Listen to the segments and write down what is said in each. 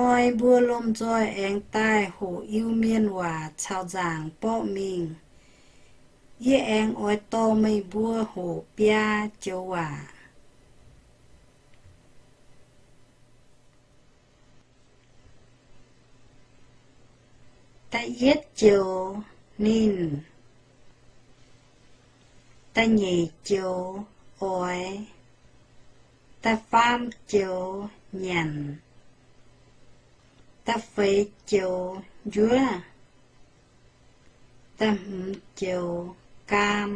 Hnoi mbuo lomh nzoih aengx daaih hoqc Iu-Mienh waac caux nzaangc borqv mingh. Yie aengx oix dorh meih mbuo hoqc biaa joux waac. Da'yietv joux, ninh. Da'nyeic joux, oix. Da'faam joux, nyanc. Da'feix joux, njuov. Da'hmz joux, gaam.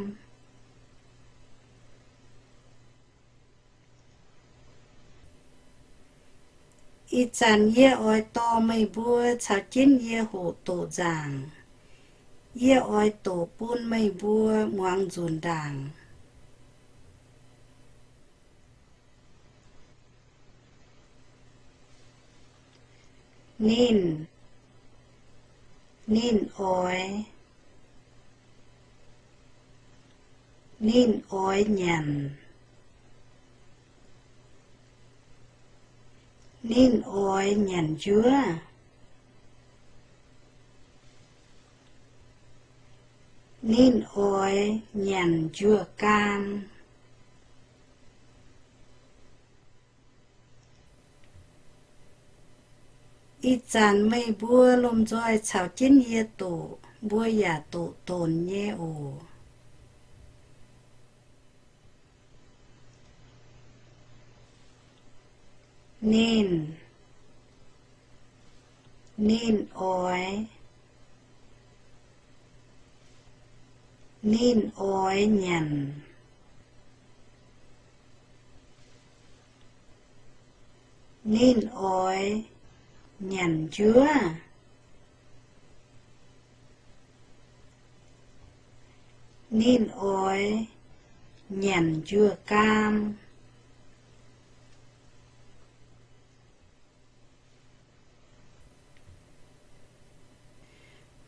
Ih zanc yie oix dorh meih mbuo caux jienv yie hoqc doqc nzaangc. Yie oix doqc bun meih mbuo muangx nzunc ndaangc. Ninh, ninh oix, ninh oix nyanc, ninh oix nyanc njuov, ninh oix nyanc njuov gaam. Ih zanc meih mbuo lomh nzoih caux jienv yie doqc, mbuo yaac doqc donc nyei oc. Ninh, ninh oix, ninh oix nyanc, ninh oix nyanc njuov, ninh oix nyanc njuov gaam.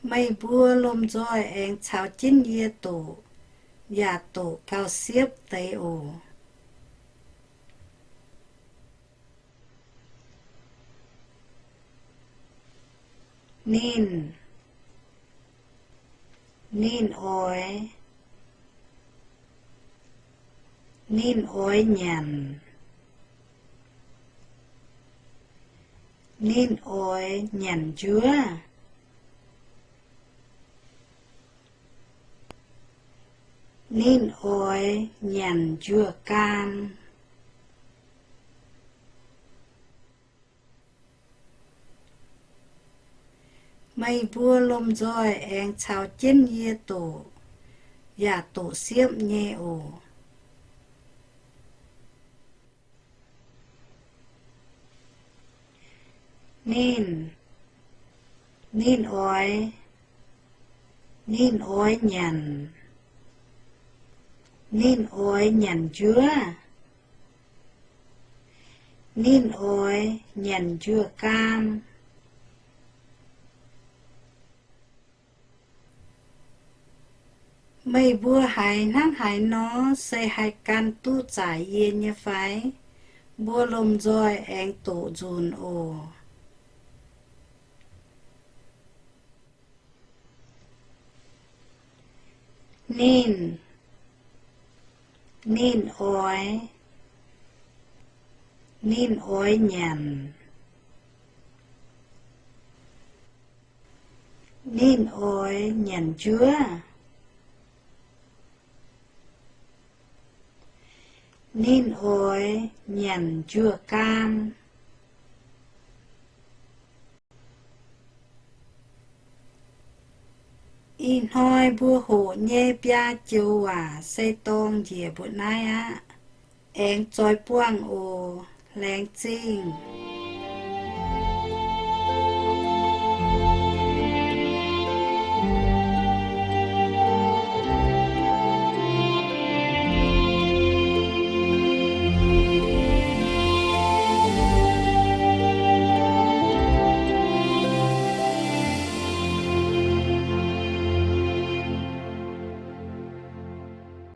Meih mbuo lomh nzoih aengx caux jienv yie doqc, yaac doqc gauh siepv deix oc. Ninh, ninh oix, ninh oix nyanc, ninh oix nyanc njuov, ninh oix nyanc njuov gaam. Meih mbuo lomh nzoih aengx caux jienv yie doqc, yaac doqc siepv nyei oc. Ninh, ninh oix, ninh oix nyanc, ninh oix nyanc njuov, ninh oix nyanc njuov gaam. Meih mbuo haiz hnangv haaix nor, se haih gan duqv zaaic yie nyei fai? Mbuo lomh nzoih aengx doqc nzunc oc. Ninh, ninh oix, ninh oix nyanc, ninh oix nyanc njuov, ninh oix nyanc njuov gaam. Ih hnoi mbuo hoqc nyei biaa joux waac se dorng njiec mbuo naaiv aqv. Aengx zoix buangh oc. Laengz zingh.